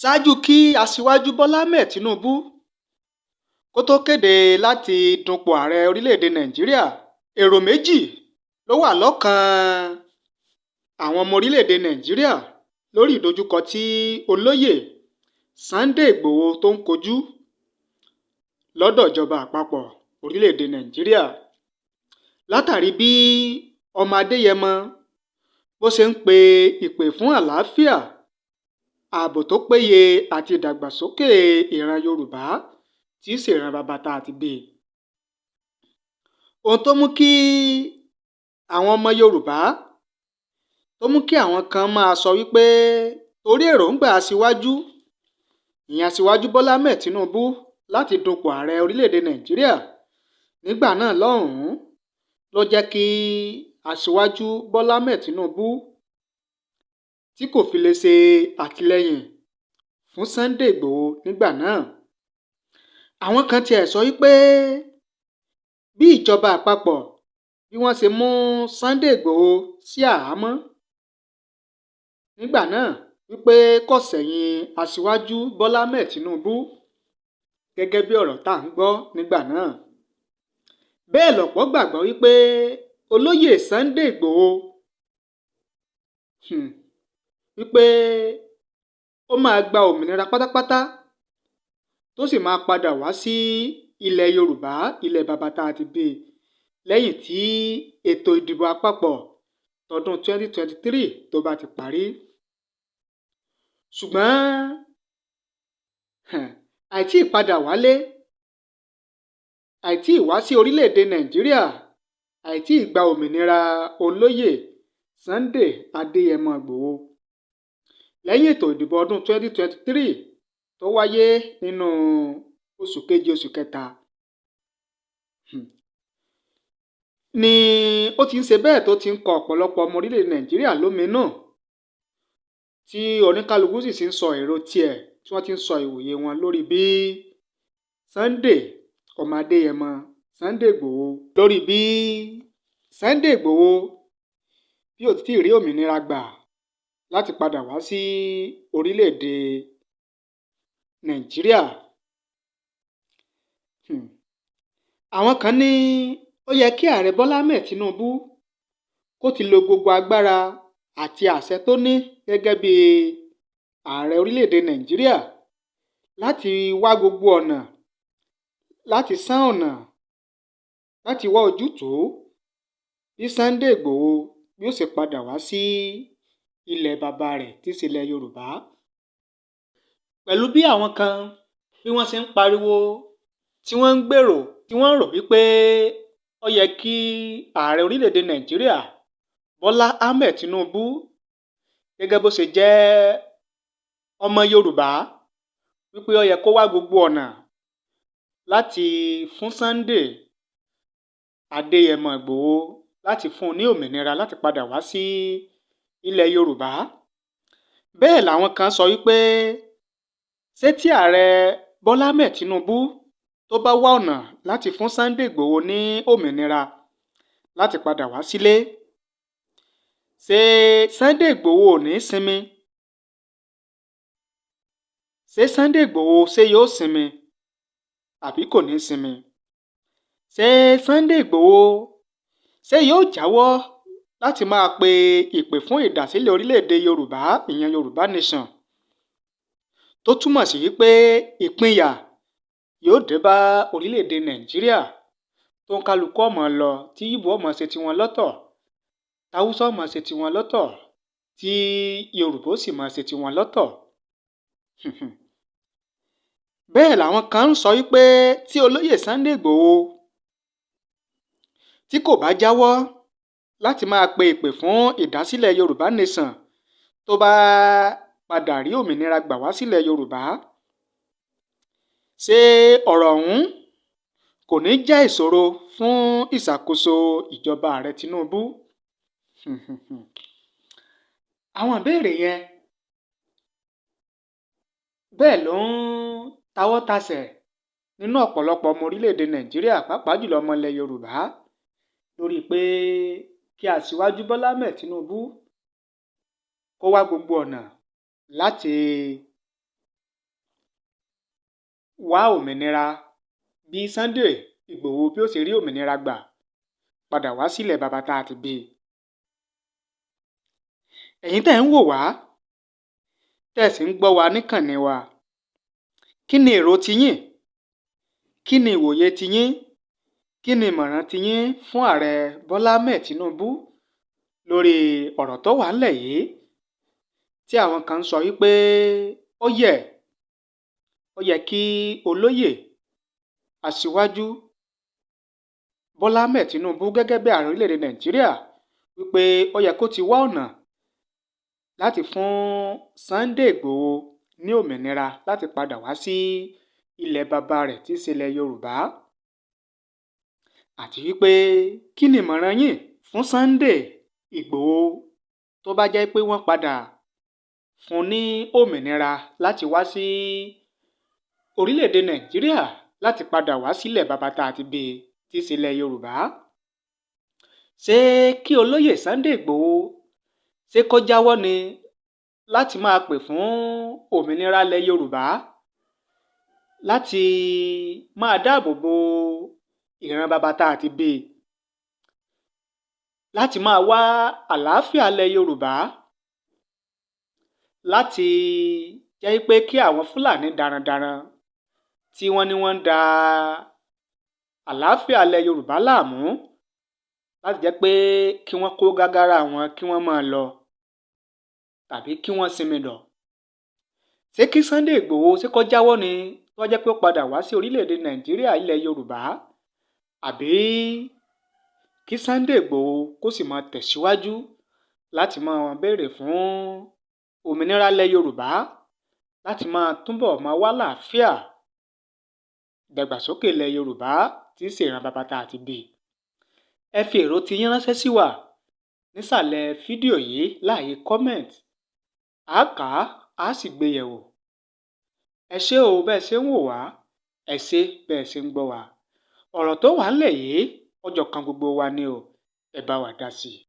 Ṣáájú kí Aṣíwájú Bọ́lá Ahmed Tinubu kó tóó kéde láti dupò ààrẹ orílẹ̀‐èdè Nàìjíríà, èrò méjì ló wà lọ́kàn àwọn ọmọ orílẹ̀‐èdè Nàìjíríà lórí ìdojúkọ tí olóyè Sunday Igbodò tó ń kojú lọ́dọ̀ ìjọba àpapọ̀ orílẹ̀‐èdè Nàìjíríà, látàrí bí ọmọ Adéyẹmọ bó ṣe ń pe ìpè fún àlàáfíà, ààbò tó péye àti ìdàgbàsókè ìran Yorùbá tí í ṣe ìran bàbá tá a ti bí i. Ohun tó mú kí àwọn ọmọ Yorùbá, tó mú kí àwọn kan máa sọ wípé torí èròǹgbà aṣíwájú, ìyẹn Aṣíwájú Bọ́lá Ahmed Tinubu, láti dupò ààrẹ orílẹ̀‐èdè Nàìjíríà nígbà náà lọ́hùn-ún, ló jẹ́ kí Aṣíwájú Bọ́lá Ahmed Tinubu tí kò fi lè ṣe àtìlẹ́yìn fún Sunday Igbodò nígbà náà. Àwọn kan tiẹ̀ sọ wípé bí ìjọba àpapọ̀ bí wọ́n ṣe mú Sunday Igbodò sí àhámọ́ nígbà náà, wípé kò sẹ́yìn Aṣíwájú Bọ́lá Ahmed Tinubu, gẹ́gẹ́ bí ọ̀rọ̀ tá à ń gbọ́ nígbà náà. Bẹ́ẹ̀ lọ̀pọ̀ gbàgbọ́ wípé olóyè Sunday Igbodò, wípé ó máa gba òmìnira pátápátá, tó sì máa padà wá sí ilẹ̀ Yorùbá, ilẹ̀ bàbá tá a ti bí i, lẹ́yìn tí ètò ìdìbò àpapọ̀ tọdún 2023 tó bá ti parí. Ṣùgbọ́n àìtí padà wálé, àìtí wá sí orílẹ̀-èdè Nàìjíríà, àìtí gba òmìnira olóyè Sunday Adéyẹmọ Ìgbòho lẹ́yìn ètò ìdìbò ọdún 2023 tó wáyé nínú oṣù keje, oṣù kẹta, ni ó ti ń ṣe bẹ́ẹ̀ tó ti ń kọ ọ̀pọ̀lọpọ̀ ọmọ orílẹ̀-èdè Nàìjíríà lóminú, tí oníkálukú sì ti ń sọ èrò tiẹ̀, tí wọ́n ti ń sọ ìwòye wọn lórí bí Sunday ọmọ Adéyẹmọ Sunday Igbòho, lórí bí Sunday Igbòho bí ó ti tí ì rí òmìnira gbà láti padà wá sí orílẹ̀-èdè Nàìjíríà. Àwọn kan ní ó yẹ kí ààrẹ Bọ́lá Ahmed Tinubu kó ti lo gbogbo agbára àti àṣẹ tó ní gẹ́gẹ́ bí ààrẹ orílẹ̀-èdè Nàìjíríà láti wá gbogbo ọ̀nà láti sán ọ̀nà, láti wá ojútùú bí Sunday Igbòho bí ó ṣe padà wá sí ilẹ̀ bàbá rẹ̀, tí í ṣe ilẹ̀ Yorùbá. Pẹ̀lú bí àwọn kan bí wọ́n ṣe ń pariwo, tí wọ́n ń gbèrò, tí wọ́n ń rò wípé ó yẹ kí ààrẹ orílẹ̀-èdè Nàìjíríà Bọ́lá Ahmed Tinubu, gẹ́gẹ́ bó ṣe jẹ́ ọmọ Yorùbá, wípé ó yẹ kó wá gbogbo ọ̀nà láti fún Sunday Adéyẹmọ Ìgbòho, láti fún un ní òmìnira láti padà wá sí ilẹ̀ Yorùbá. Bẹ́ẹ̀ làwọn kan sọ wípé ṣé tí ààrẹ Bọ́lá Ahmed Tinubu tó bá wá ọ̀nà láti fún Sunday Igbòho ní òmìnira láti padà wá sílé, ṣé Sunday Igbòho ò ní sinmi? Ṣé Sunday Igbòho, ṣé yóò sinmi àbí kò ní sinmi? Ṣé Sunday Igbòho, ṣé yóò jáwọ́ láti máa pe ìpè fún ìdásílẹ̀ orílẹ̀-èdè Yorùbá, ìyẹn Yorùbá Nation, tó túmọ̀ sí wípé ìpínyà yóò dé bá orílẹ̀-èdè Nàìjíríà, tó ń kálukú ọmọ lọ, tí Ìgbò ọmọ ṣe tiwọn lọ́tọ̀, tÁwúsá ọmọ ṣe tiwọn lọ́tọ̀, tí Yorùbá ó sì máa ṣe tiwọn lọ́tọ̀? Bẹ́ẹ̀ làwọn kan ń sọ wípé tí olóyè Sunday Igbòho tí kò bá jáwọ́ láti máa pe ìpè fún ìdásílẹ̀ Yorùbá Nation, tó bá padà rí òmìnira gbà wá sílẹ̀ Yorùbá, ṣé ọ̀rọ̀ ọ̀hún kò ní jẹ́ ìṣòro fún ìṣàkóso ìjọba ààrẹ Tinubu? Àwọn ìbéèrè yẹn bẹ́ẹ̀ ló ń tawọ́ tasẹ̀ nínú ọ̀pọ̀lọpọ̀ ọmọ orílẹ̀-èdè Nàìjíríà, pàápàá jùlọ ọmọ ilẹ̀ Yorùbá, lórí pé kí Aṣíwájú Bọ́lá Ahmed Tinubu kó wá gbogbo ọ̀nà láti wá òmìnira, bí Sunday Ìgbòho bí ó ṣe rí òmìnira gbà padà wá sílẹ̀ bàbá tá a ti bí i. Ẹ̀yin tẹ́ ń wò wá, tẹ́ ẹ sì ń gbọ́ wa níkànnì wa, kí ni èrò tiyín? Kí ni ìwòye tiyín? Kí ni ìmọ̀ràn tiyín fún Ààrẹ Bọ́lá Ahmed Tinubu lórí ọ̀rọ̀ tó wà ńlẹ̀ yìí, tí àwọn kan ń sọ wípé ó yẹ kí olóyè Aṣíwájú Bọ́lá Ahmed Tinubu, gẹ́gẹ́ bí ààrẹ orílẹ̀-èdè Nàìjíríà, wípé ó yẹ kó ti wá ọ̀nà láti fún Sunday Ìgbòho ní òmìnira láti padà wá sí ilẹ̀ bàbá rẹ̀, tí í ṣe ilẹ̀ Yorùbá? Àti wípé kí ni ìmọ̀ràn yín fún Sunday Ìgbòho tó bá jẹ́ pé wọ́n padà fún ní òmìnira láti wá sí orílẹ̀-èdè Nàìjíríà, láti padà wá sílẹ̀ bàbá tá a ti bí i, tí í ṣe ilẹ̀ Yorùbá? Ṣé kí olóyè Sunday Ìgbòho, ṣé kó jáwọ́ ni láti máa pè fún òmìnira ilẹ̀ Yorùbá, láti máa dáàbò bo ìran bàbá tá a ti bí i, láti máa wá àlàáfíà ilẹ̀ Yorùbá, láti jẹ́ pé kí àwọn Fúlàní darandaran tí wọ́n ní wọ́n ń da àlàáfíà ilẹ̀ Yorùbá láàmú, láti jẹ́ pé kí wọ́n kó gágárà wọn, kí wọ́n máa lọ, tàbí kí wọ́n sinmi dọ̀? Ṣé kí Sunday Ìgbòho, ṣé kó jáwọ́ ni tó jẹ́ pé ó padà wá sí orílẹ̀-èdè Nàìjíríà, ilẹ̀ Yorùbá, àbí kí Sunday Ìgbòho kó sì máa tẹ̀síwájú láti máa béèrè fún òmìnira ilẹ̀ Yorùbá, láti máa túbọ̀ máa wá àlàáfíà, ìdàgbàsókè ilẹ̀ Yorùbá, tí í ṣe ìran bàbá tá a ti bí? Ẹ fi èrò tiyín ránṣẹ́ sí wa nísàlẹ̀ fídíò yìí láàyè comment. Á kà á, á sì gbé yẹ̀wò. Ẹ ṣé o bẹ́ẹ̀ ṣe ń wò wá, ẹ ṣé bẹ́ẹ̀ ṣe ń gbọ́ wa. Ọ̀rọ̀ tó wà ńlẹ̀ yìí, ọjọ́ kan gbogbo wa ni o. Ẹ bá wa dá sí i.